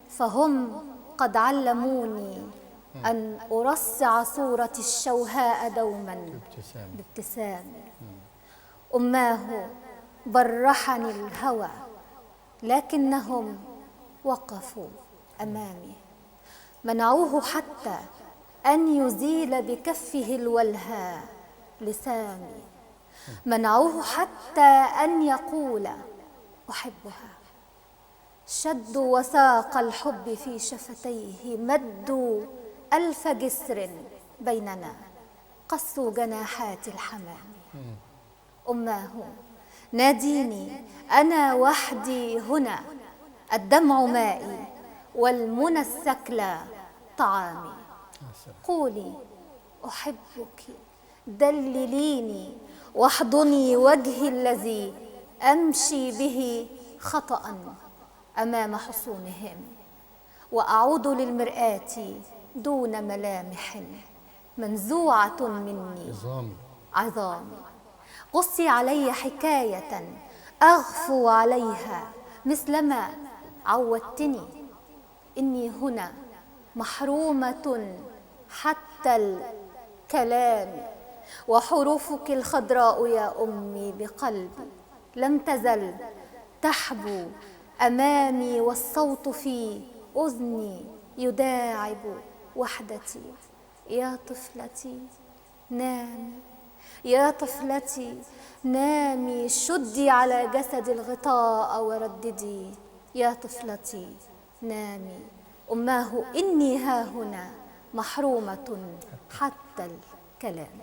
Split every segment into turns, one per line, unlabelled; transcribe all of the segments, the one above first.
فهم قد علموني أن أرصع صورة الشوهاء دوما
بابتسامة.
بابتسامي. أماه برحني الهوى، لكنهم وقفوا أمامي، منعوه حتى أن يزيل بكفه الولهى لسامي، منعوه حتى أن يقول أحبها. شدوا وثاق الحب في شفتيه، مدوا 1000 جسر بيننا، قصوا جناحات الحمام. أماه ناديني، أنا وحدي هنا، الدمع مائي والمنى الثكلى طعامي. قولي أحبك، دلليني واحضني وجهي الذي أمشي به خطأ أمام حصونهم، وأعود للمرآة دون ملامح منزوعة مني
عظامي.
عظامي. قصي علي حكاية أغفو عليها مثلما عودتني، إني هنا محرومة حتى الكلام، وحروفك الخضراء يا أمي بقلبي لم تزل تحبو أمامي، والصوت في أذني يداعب وحدتي. يا طفلتي نامي، يا طفلتي نامي، شدي على جسد الغطاء ورددي يا طفلتي نامي. أماه إني هاهنا محرومة حتى الكلام.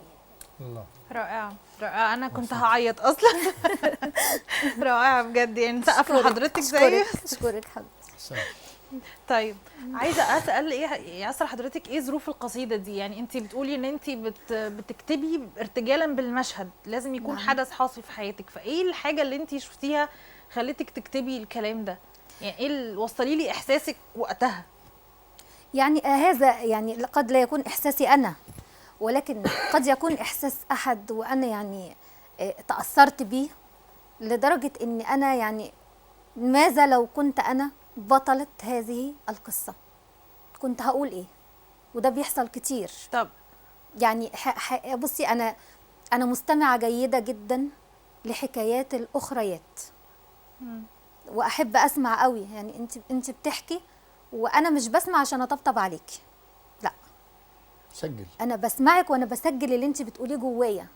الله،
رائعة رائعة، أنا كنت هعيط أصلا. رائعة بجد، يعني نسقف لحضرتك زي
أشكرك حبيبتي.
طيب عايزة أسأل إيه يا أسرى حضرتك، إيه ظروف القصيدة دي؟ يعني أنت بتقولي إن أنت بتكتبي ارتجالا بالمشهد، لازم يكون
نعم.
حدث حاصل في حياتك، فإيه الحاجة اللي أنت شفتيها خلتك تكتبي الكلام ده؟ يعني إيه وصلي لي إحساسك وقتها؟
يعني هذا يعني قد لا يكون إحساسي أنا، ولكن قد يكون إحساس أحد، وأنا يعني تأثرت بيه لدرجة إن أنا يعني ماذا لو كنت أنا بطلة هذه القصة، كنت هقول إيه؟ وده بيحصل كتير.
طب
يعني بصي، أنا مستمعة جيدة جدا لحكايات الأخريات، وأحب أسمع قوي. يعني أنت بتحكي وأنا مش بسمع عشان أطبطب عليكي، لا،
سجل،
أنا بسمعك وأنا بسجل اللي أنت بتقوليه جوايا،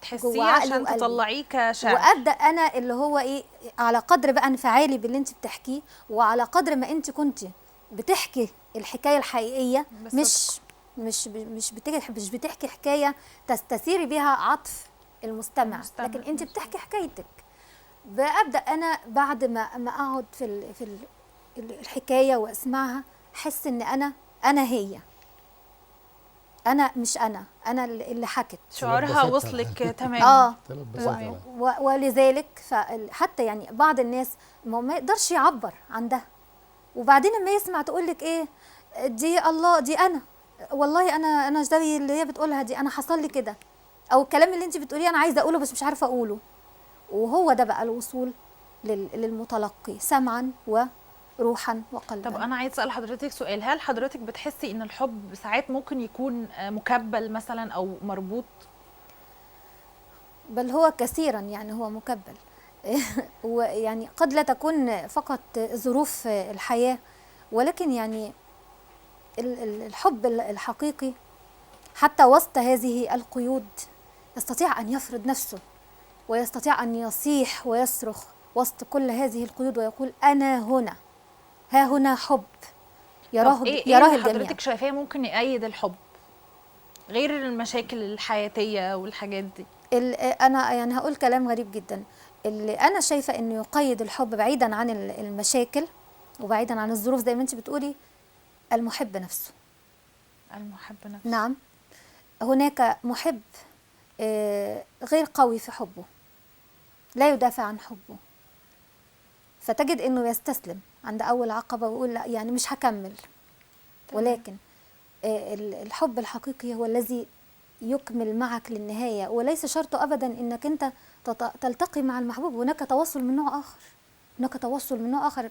تحسيه عشان تطلعيه كشعر،
وأبدأ أنا اللي هو إيه على قدر بقى انفعالي باللي أنت بتحكيه، وعلى قدر ما أنت كنت بتحكي الحكاية الحقيقية، مش مش مش مش بتحكي حكاية تستثيري بيها عطف المستمع، لكن أنت بتحكي حكايتك. بأبدأ أنا بعد ما أقعد في الحكاية وأسمعها، أحس إن أنا هي، أنا مش أنا اللي حكت،
شعورها وصلك تماما.
ولذلك حتى يعني بعض الناس ما يقدرش يعبر عن ده، وبعدين لما يسمع تقول لك إيه دي، الله دي أنا، والله أنا زي اللي هي بتقولها دي، أنا حصل لي كده، أو الكلام اللي أنت بتقوليه أنا عايزة أقوله بس مش عارفة أقوله. وهو ده بقى الوصول للمتلقي سمعا وروحا وقلبا.
طب أنا عايز أسأل حضرتك سؤال، هل حضرتك بتحسي إن الحب ساعات ممكن يكون مكبل مثلا أو مربوط؟
بل هو كثيرا يعني هو مكبل. ويعني قد لا تكون فقط ظروف الحياة، ولكن يعني الحب الحقيقي حتى وسط هذه القيود يستطيع أن يفرض نفسه، ويستطيع أن يصيح ويصرخ وسط كل هذه القيود ويقول أنا هنا، ها هنا حب يراه.
إيه
يراه الجميع.
حضرتك شايفاه ممكن يأيد الحب غير المشاكل الحياتية والحاجات دي؟
أنا يعني هقول كلام غريب جدا، اللي أنا شايفة إنه يقيد الحب بعيدا عن المشاكل وبعيدا عن الظروف زي ما أنت بتقولي، المحب نفسه.
المحب نفسه،
نعم. هناك محب غير قوي في حبه، لا يدافع عن حبه، فتجد انه يستسلم عند اول عقبه ويقول لا يعني مش هكمل. ولكن الحب الحقيقي هو الذي يكمل معك للنهاية، وليس شرطه ابدا انك انت تلتقي مع المحبوب. هناك تواصل من نوع اخر، هناك تواصل من نوع اخر.